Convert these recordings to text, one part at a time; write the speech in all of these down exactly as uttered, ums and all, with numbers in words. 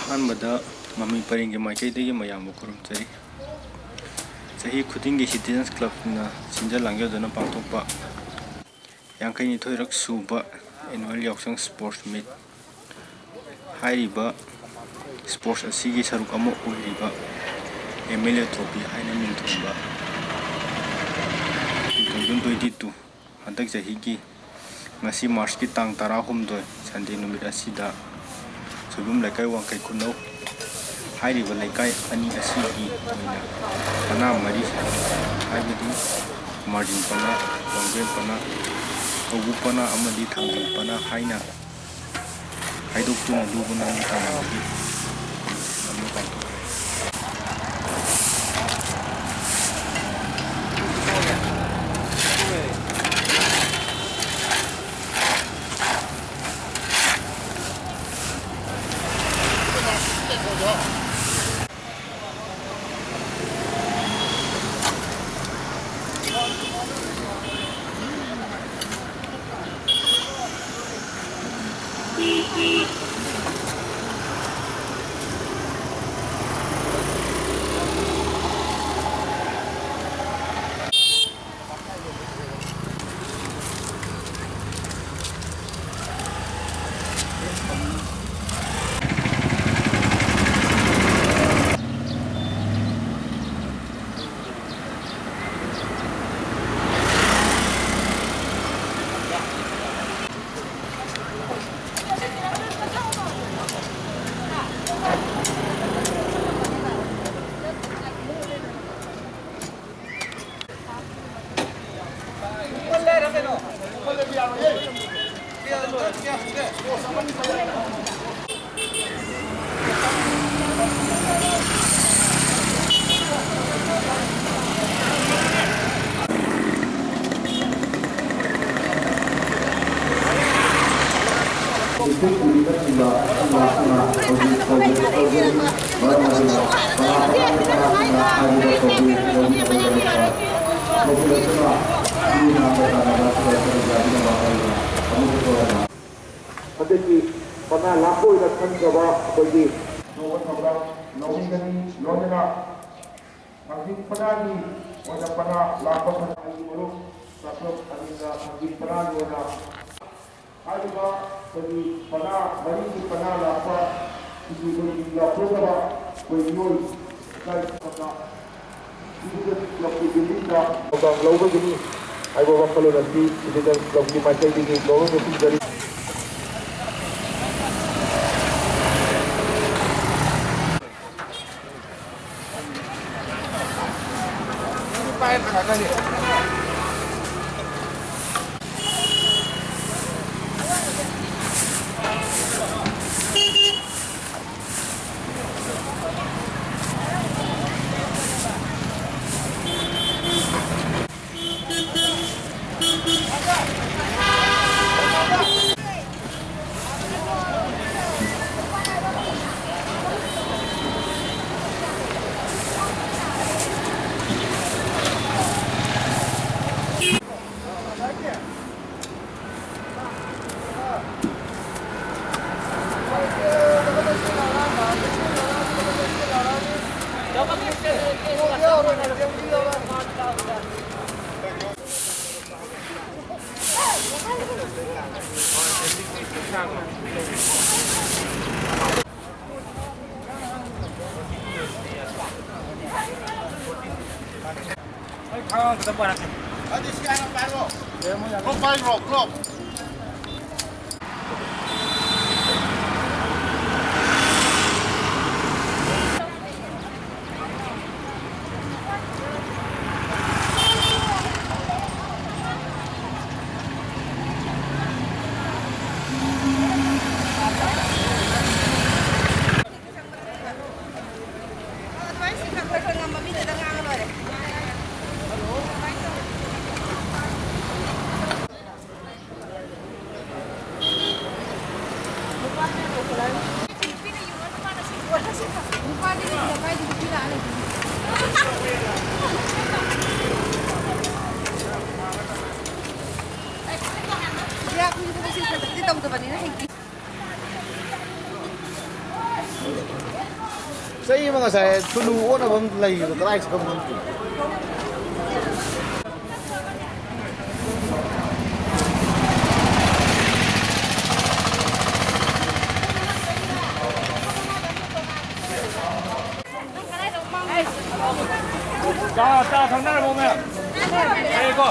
ꯑꯍꯥꯟꯕꯗ ꯃꯃꯤ ꯄꯔꯦꯡꯒꯤ ꯃꯥꯏꯀꯩꯗꯒꯤ ꯃꯌꯥꯝꯕꯨ ꯈꯨꯔꯨꯝꯖꯔꯤ꯫ ꯆꯍꯤ ꯈꯨꯗꯤꯡꯒꯤ Citizens Clubꯅ ꯁꯤꯟꯖ ꯂꯥꯡꯖꯗꯨꯅ ꯄꯥꯡꯊꯣꯛꯄ ꯌꯥꯡꯈꯩꯅꯤꯊꯣꯏꯔꯛ ꯁꯨꯕ Annual ꯌꯥꯎꯁꯪ Sports Meet ꯍꯥꯏꯔꯤꯕ sports ꯑꯁꯤꯒꯤ ꯁꯔꯨꯛ ꯑꯃ ꯑꯣꯏꯔꯤꯕ M L A Trophy ꯍꯥꯏꯅ ꯃꯤꯡꯊꯣꯟꯕ two thousand twenty two ꯍꯟꯗꯛ ꯆꯍꯤꯒꯤ ꯉꯁꯤ Marchꯀꯤ ꯇꯥꯡ ꯇꯔꯥꯍꯨꯝꯗꯣꯏ Sunday ꯅꯨꯃꯤꯠ ꯑꯁꯤꯗ ꯁꯣꯏꯕꯝ ꯂꯩꯀꯥꯏ ꯋꯥꯡꯈꯩ ꯈꯨꯅꯧ ꯍꯥꯏꯔꯤꯕ ꯂꯩꯀꯥꯏ ꯑꯅꯤ ꯑꯁꯤꯒꯤ ꯑꯣꯏꯅ ꯄꯅꯥ ꯃꯔꯤ, ꯍꯥꯏꯕꯗꯤ ꯃꯥꯔꯖꯤꯡ ꯄꯅꯥ, ꯋꯥꯡꯕ꯭ꯔꯦꯟ ꯄꯅꯥ, ꯀꯧꯕ꯭ꯔꯨ ꯄꯅꯥ ꯑꯃꯗꯤ ꯊꯥꯡꯖꯤꯡ ꯄꯅꯥ ꯍꯥꯏꯅ ꯈꯥꯏꯗꯣꯛꯇꯨꯅ ꯂꯨꯕ ꯅꯥꯟꯕ ꯇꯥꯟꯅꯕꯒꯤ ꯂꯝꯕꯤ ꯄꯥꯡꯊꯣꯛꯈ꯭ꯔꯦ꯫ ꯏꯁꯤꯡ ꯄꯨꯔꯤꯕꯁꯤꯡꯗ ꯏꯁꯤꯡ ꯂꯥꯛꯇꯨꯅ ꯍꯧꯖꯤꯛ ꯇꯧꯖꯔꯤ꯫ ꯃꯔꯝ ꯑꯗꯨꯅ ꯀꯅꯥ ꯀꯅꯥ ꯀꯅꯥꯁꯤꯡꯅ ꯍꯥꯏꯔꯤꯕ ꯇꯧꯕꯤ ꯇꯧꯕꯤꯅꯕꯒꯤꯗꯃꯛꯇ ꯇꯧꯕꯤꯔꯛꯇꯨꯅ ꯃꯤ ꯅꯥꯕ ꯇꯥꯅꯕ ꯑꯁꯤꯗ ꯁꯔꯨꯛ ꯌꯥꯕꯤꯅꯕ ꯍꯥꯏꯗꯨꯅ ꯑꯃꯨꯛꯀ ꯊꯣꯛꯂꯛꯏ꯫ ꯍꯟꯗꯛꯀꯤ ꯄꯅꯥ ꯂꯥꯛꯄ ꯑꯣꯏꯅ ꯈꯟꯖꯕ ꯑꯩꯈꯣꯏꯒꯤ ꯇꯧꯕ ꯊꯧꯗꯥꯡ ꯂꯧꯃꯤꯟꯒꯅꯤ꯫ ꯂꯣꯏꯅꯅ ꯊꯥꯡꯖꯤꯡ ꯄꯅꯥꯒꯤ ꯑꯣꯏꯅ ꯄꯅꯥ ꯂꯥꯛꯄ ꯁꯟ ꯑꯩꯒꯤ ꯃꯔꯨꯞ ꯆꯥꯊꯣꯛ ꯑꯅꯤꯅ ꯊꯥꯡꯖꯤꯡ ꯄꯅꯥꯒꯤ ꯑꯣꯏꯅ ꯍꯥꯏꯔꯤꯕ ꯑꯩꯈꯣꯏꯒꯤ ꯄꯅꯥ, ꯃꯔꯤꯒꯤ ꯄꯅꯥ ꯂꯥꯛꯄ ꯁꯤꯡꯖꯨ ꯑꯩꯈꯣꯏꯒꯤ ꯂꯥꯎꯊꯣꯛꯅꯕ ꯑꯩꯈꯣꯏ ꯃꯤꯑꯣꯏ ꯏꯀꯥꯏ ꯈꯨꯝꯅꯕ ꯏꯟꯗꯤꯖꯤꯅꯁ ꯀ꯭ꯂꯕꯀꯤ ꯕꯤꯜꯗꯤꯡꯗ ꯊꯧꯗꯥꯡ ꯂꯧꯕꯒꯤꯅꯤ ꯍꯥꯏꯕ ꯋꯥꯈꯜꯂꯣꯟ ꯑꯁꯤ ꯏꯟꯗꯤꯖꯤꯅꯁ ꯀ꯭ꯂꯕꯀꯤ ꯃꯥꯏꯀꯩꯗꯒꯤ ꯒꯧꯔꯕ ꯄꯤꯖꯔꯤ꯫ ꯑꯩ ꯈꯥꯡ ꯑꯝꯇ ꯄꯥꯏꯔꯛꯀꯦ꯫ ꯑꯗꯨꯗꯤ ꯁꯤ ꯍꯥꯟꯅ ꯄꯥꯏꯔꯣ꯫ ꯀ꯭ꯂꯣꯞ ꯄꯥꯏꯈ꯭ꯔꯣ, ꯀ꯭ꯂꯣꯞ꯫ ꯇꯧꯗꯕꯅꯤꯅ ꯍꯦꯛꯇ ꯆꯩ ꯑꯃ ꯉꯁꯥꯏ ꯁꯨꯅꯨ ꯑꯣꯟꯅꯕ ꯑꯃ ꯂꯩꯕꯗꯣ ꯀꯗꯥꯏ ꯆꯠꯈ꯭ꯔꯕꯅꯣ ꯈꯪꯗꯦ꯫ ꯆꯥ, ꯆꯥ ꯊꯛꯅꯔꯕꯣ, ꯃꯌꯥꯝ? ꯂꯩꯔꯦꯀꯣ?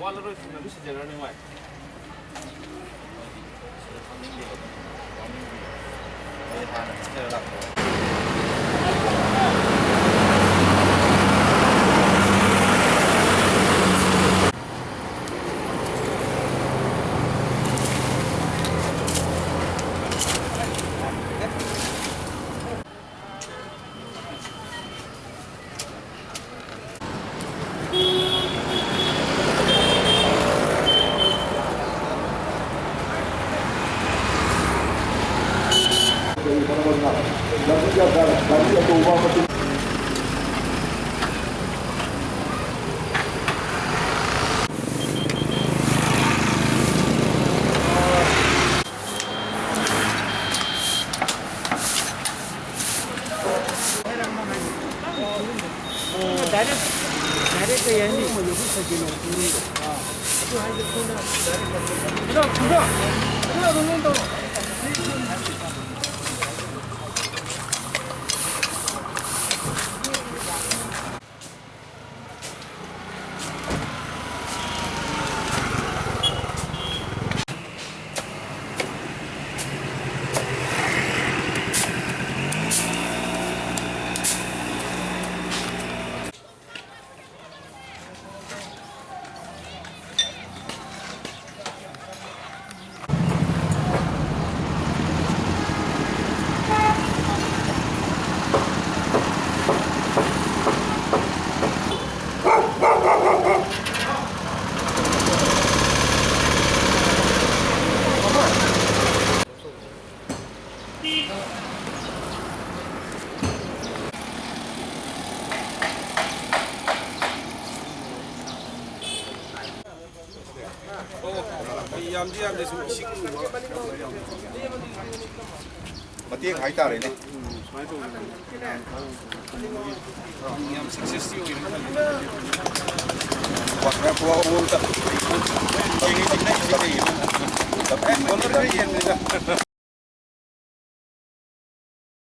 ꯋꯥꯠꯂꯔꯣꯏ, ꯊꯨꯅ ꯂꯣꯏꯁꯤꯟꯖꯔꯅꯤ ꯃꯣꯏ꯫ ꯗꯥꯏꯔꯦꯛ, ꯗꯥꯏꯔꯦꯛ ꯀꯩ ꯍꯥꯏꯅꯤ? ꯌꯥꯝꯗꯤ ꯌꯥꯝꯗꯦ, ꯁꯨꯝ ꯏꯁꯤꯡ ꯃꯇꯦꯡ ꯍꯥꯏꯇꯥꯔꯦꯅꯦ꯫ ꯌꯥꯝ ꯁꯛꯁꯦꯁꯇꯤ ꯑꯣꯏꯔꯦ꯫ ꯋꯥꯇꯔ ꯄ꯭ꯔꯣ ꯑꯃꯨꯛꯇ꯫ ꯌꯦꯡꯉꯤ, ꯌꯦꯡꯉꯤ꯫